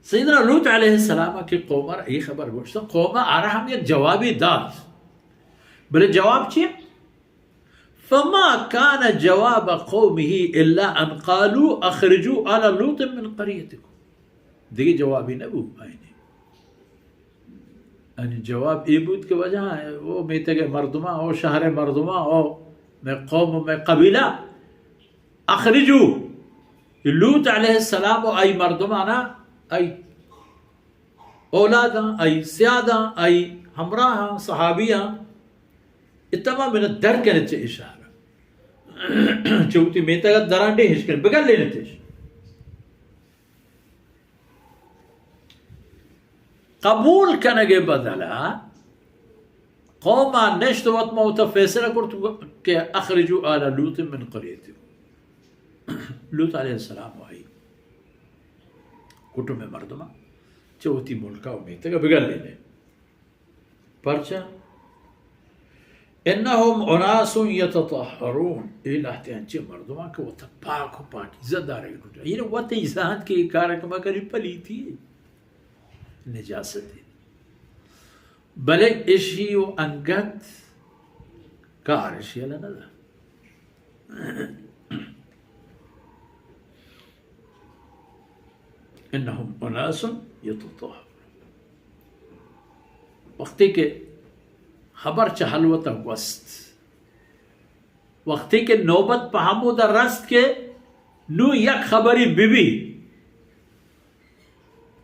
سیدنا لوط علیہ السلام کہ قوم ءَ را اے خبر گوشت، قوم ءَ آ را ہم یک جوابے دات۔ بلے جواب چی؟ فما كان جواب قومه إلا أن قالوا أخرجوا آل لوط من قريتكم۔ دگہ جوابے نہ بو آیانی۔ یعنی جواب اے بوت کہ واجہ، او میتگ ءِ مردماں، او شہر ءِ مردماں، او مئے قوم و مئے قبیلہ، اخرجوا، لوط علیہ السلام و آئی مردمانا، آئی اولاداں، آئی سیاداں، آئی ہمراہاں، صحابیاں، اے تمام ءَ در کنت چہ اے شہر ءَ۔ چہ وتی میتگ ءَ درانڈیہش کنت، بگلینتش۔ قبول کنگ ءِ بدل ءَ قوم ءَ نشت، وت ما وتا فیصلہ کرت کہ اخرجوا آل لوط من قريتكم۔ لوط علیہ السلام و آئی کٹم ءِ مردماں چہ وتی ملک ءَ و میتگ ءَ بگلین ئے۔ پرچا؟ انهم اناس يتطهرون، اے لہتے انچیں مردماں کہ وتا پاک و پاکیزہ دارگ لوٹاں۔ یعنی وت ءَ زانت کہ اے کار کہ ما کنیں پلیتی ئے، نجاست ئے۔ بلے اشی و انگت کار اشی ءَ نہ دار۔ انهم اناس يتطهرون۔ وقتی کہ خبر چہ حلوت ءَ گوست، وقتی کہ نوبت پہ ہمودا رست کہ نوں یک خبرے بہ بی،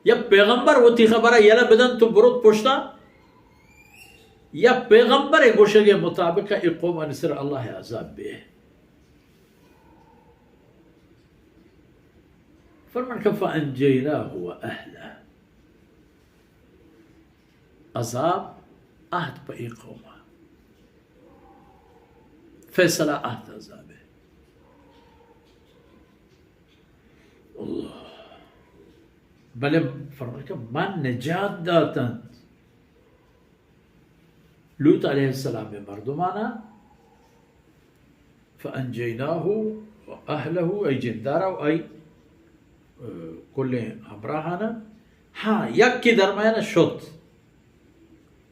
یک پیغمبر وتی خبر ءَ یلہ بدنت و برت پشتا، یک پیغمبر ءِ گوشگ ءِ مطابق اے قومانی سر ءَ اللہ ءِ عذاب بی۔ فرمان کہ فانجیناہ و اہلہ، عذاب اہت پہ اے قوم ءَ، فیصلہ اہت عذاب ءِ۔ اللہ۔ بلے فرمان کہ من نجات داتنت لوط علیہ السلام ءِ مردمانا، فانجیناہ و اہلہ، آئی جندارا و آئی، اه، کلیں ہمراہانا۔ ہاں، یکے درمیانا شت،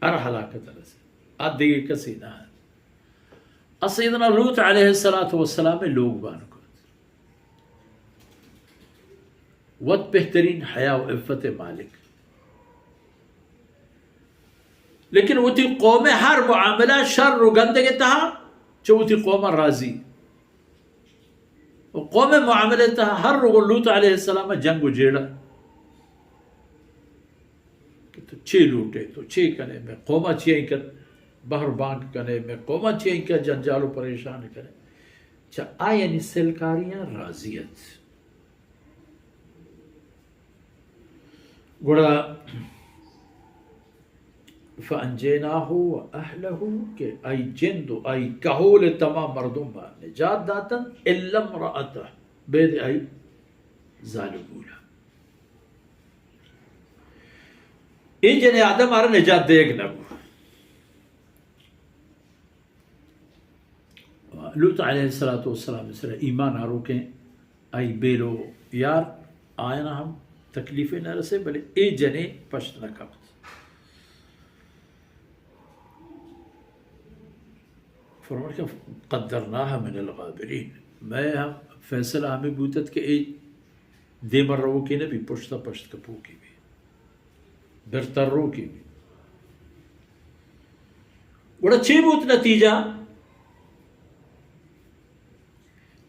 ار ہلاکت رسید، آ دگہ کسے نہ ات۔ آ سیدنا لوط علیہ الصلوۃ والسلام ءِ لوگ بان کت۔ وت بہترین حیا و عفت ءِ مالک۔ لیکن وتی قوم ءِ ہر معاملہ شر و گندگ ءِ تہا چہ وتی قوم ءَ راضی۔ و قوم ءِ معاملہ ءِ تہا ہر روگو لوط علیہ السلام ءَ جنگ و جیڑہ کہ تو چے لوٹے، تو چے کنے، مئے قوم ءَ چے اینکہ بہر بانگ کنے، مئے قوم ءَ چے اینکہ جنجال و پریشان کنے۔ چہ آیانی سلکاریاں راضی ات۔ گڑا فانجیناہ و اہلہ، کہ آئی جند و آئی کہول ءِ تمام مردم ءَ نجات داتنت، الا امرأتہ، بید آئی زال و بولا۔ اے جن آدم ءَ را نجات دیگ نہ بو۔ لوط علیہ الصلوۃ والسلام ءِ سر ءَ ایمان آروکیں آئی بیل و یار، آیانا ہم تکلیفے نہ رسے، بلے اے جنے پشت نہ کپت۔ فرمان کہ قدرناہ من الغابرین، مئے ہم فیصلہ ہمے بوتت کہ اے دیما روکے نہ بی، پشتا پشت کپوکے بی، برتروکے بی۔ گڑا چے بوت نتیجہ؟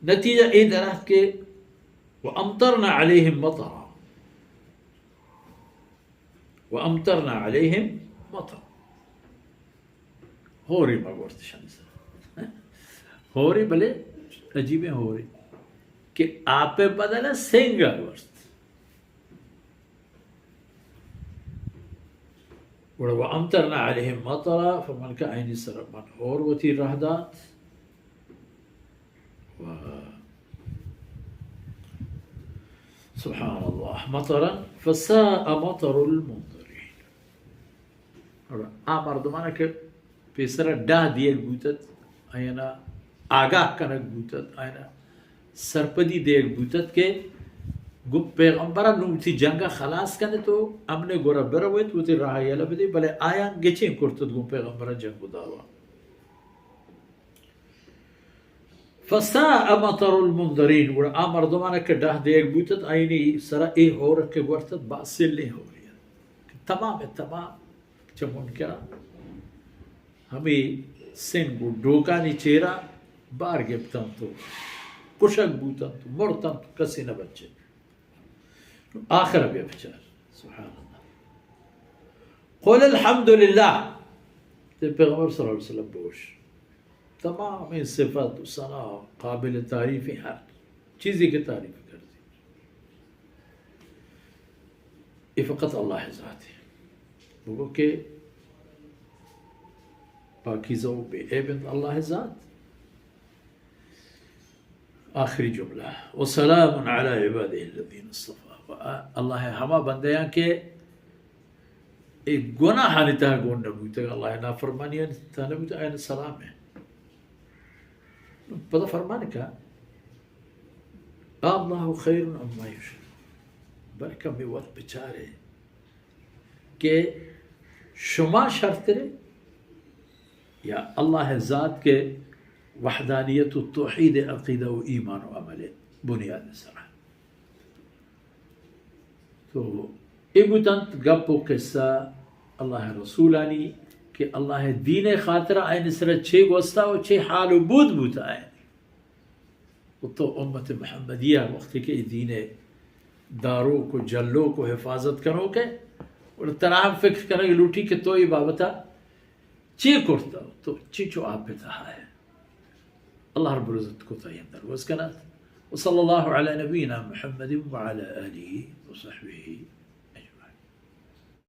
نتیجہ اے درات کہ وامطرنا علیہم مطرا، وامطرنا علیہم مطرا۔ ہورے ما گورت شانی سر۔ ہورے، بلے عجیبیں ہورے کہ آپ ءِ بدل ءَ سنگ ءَ گورت۔ گڑا وامطرنا علیہم مطرا، فرمان کہ آیانی سر ءَ من ہور وتی راہ دات۔ و سبحان اللہ، مطرا فساء مطر المنذرین۔ اور آ مردمانا کہ پیسرا ڈاہ دیگ بوتت، آیانا آگاہ کنگ بوتت، آیانا سرپدی دیگ بوتت کہ گوں پیغمبر ءَ نوں وتی جنگ ءَ خلاص کن ات ءُ امن ءِ گور ءَ برویت، وتی راہ ءَ یلہ بدے، بلے آیاں گچین کرت ات گوں پیغمبر ءَ جنگ ءُ دعوا۔ فساء مطر المنذرین، گڑا آ مردمان ءَ کہ ڈاہ دیگ بوت ات، آیانی سر ءَ اے ہور کہ گورت ات، باز سلیں ہوری ات کہ تمام ءِ تمام چہ منکراں ہمے سنگ ءُ ڈوکانی چیرا بار گپتنت ءُ کشگ بوتنت ءُ مرتنت، کسے نہ بچت۔ آخر ءَ بیا بچار۔ سبحان اللہ۔ قل الحمد للہ۔ تے پیغمبر صلی اللہ علیہ وسلم بوش، تمام اے صفت ءُ ثنا قابل تعریف ایں، ہر چیزے کہ تعریف کرزی، اے فقط اللہ ءِ ذات ایں۔ بگو کہ پاکیزہ ءُ بے عیب انت اللہ ءِ ذات۔ آخری جملہ، وسلام علی عباده الذین اصطفی، و آ-، اللہ ءِ ہما بندیاں کہ اے گناہانی تہا گون نہ بوتگ، اللہ ءِ نافرمانیانی تہا نہ بوتگ، آیان سلام ایں۔ پدا فرمان کا، اللہ خیر عما یشرکون، بلکہ ہمے وت بچارے کہ شما شرترے یا اللہ ءِ ذات کہ وحدانیت ءُ توحید ءِ عقیدہ ءُ ایمان ءُ عمل ءِ بنیاد ءِ سرا۔ تو اے بوتنت گپ ءُ قصہ اللہ ءِ رسولانی کہ اللہ ءِ دین ءِ خاطرا آیانی سرا چے گوستا ءُ چے حال ءُ بود بوتا آیانی۔ ءُ تو امت محمدیہ وقتی کہ اے دین ءِ داروک ءُ جلوک ءُ حفاظت کنوک ئے، گڑا ترا ہم فکر کنگ لوٹی کہ تو اے بابتا چے کرتا، تو چے چو آپ ءِ تہا ئے۔ اللہ رب العزت کوتاہی اندر گوز کنات۔ وصلی اللہ علی نبینا محمد وعلی آلہ وصحبہ